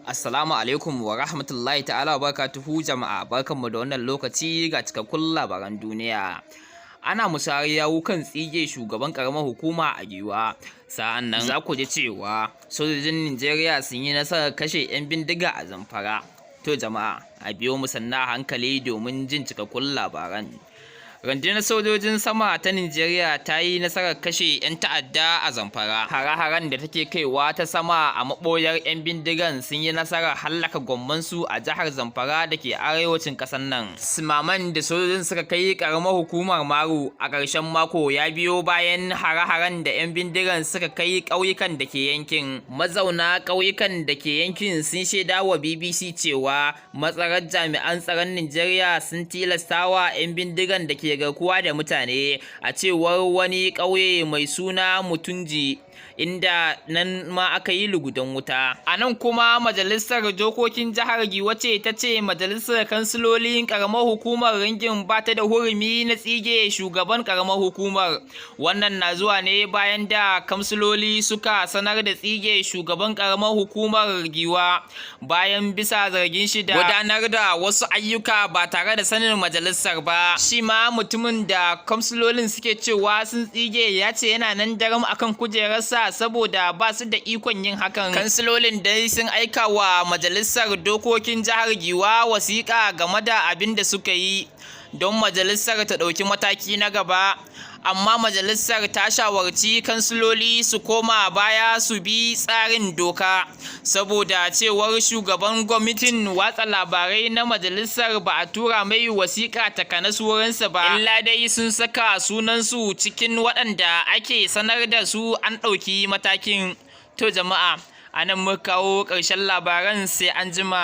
Assalamu alaikum wa rahmatullahi ta'ala wa barakatuhu. Jama'a, barkanmu da wannan lokaci, ga cikakkun labaran duniya. Ana musayar yawu kan tsige shugaban karamar hukuma a Giwa. Sa'an nan za ku ji cewa sojojin Nijeriya sun yi nasarar kashe 'yan bindiga a Zamfara. To jama'a, a biyo mu sannu a hankali domin jin cikakkun labaran. Rundunar sojojin sama ta Nijeriya ta yi nasarar kashe 'yan ta'adda a Zamfara. Hare-haren da take kaiwa ta sama a maɓoyar 'yan bindigan sun yi nasarar hallaka gwammansu a jihar Zamfara da ke arewacin ƙasar nan. Sumaman da sojojin suka kai ƙaramar hukumar Maru a ƙarshen mako ya biyo bayan hare-haren da 'yan bindigan suka kai ƙauyukan da ke yankin. Mazauna ƙauyukan da ke yankin sun shaida wa BBC cewa matsarar jami'an tsaron Nijeriya sun tilastawa 'yan bindigan da ke garkuwa da mutane, a cewar wani ƙauye mai suna Mutunji, inda nan ma aka yi lugudan wuta. A nan kuma, majalisar dokokin jihar Giwa ce ta ce majalisar kansilolin karamar hukumar Ringin ba ta da hurumi na tsige shugaban karamar hukumar. Wannan na zuwa ne bayan da kansiloli suka sanar da tsige shugaban karamar hukumar Giwa bayan bisa zargin shi da gudanar da wasu ayyuka ba tare da sanin majalisar ba. Shi ma mutumin da kansilolin suke cewa sun tsige ya ce yana nan daram akan kujerarsa saboda ba su da ikon yin hakan. Kansilolin dai sun aika wa majalisar dokokin jihar Giwa wasiƙa game da abin da suka yi don majalisar ta ɗauki mataki na gaba. Amma majalisar ta shawarci kansiloli su koma baya su bi tsarin doka, saboda cewar shugaban kwamitin watsa labarai na majalisar, ba a tura mai wasiƙa takanas wurinsa ba, illa dai sun saka sunansu cikin waɗanda ake sanar da su an ɗauki matakin. To jama'a, a nan muka kawo ƙarshen labaran, sai an jima.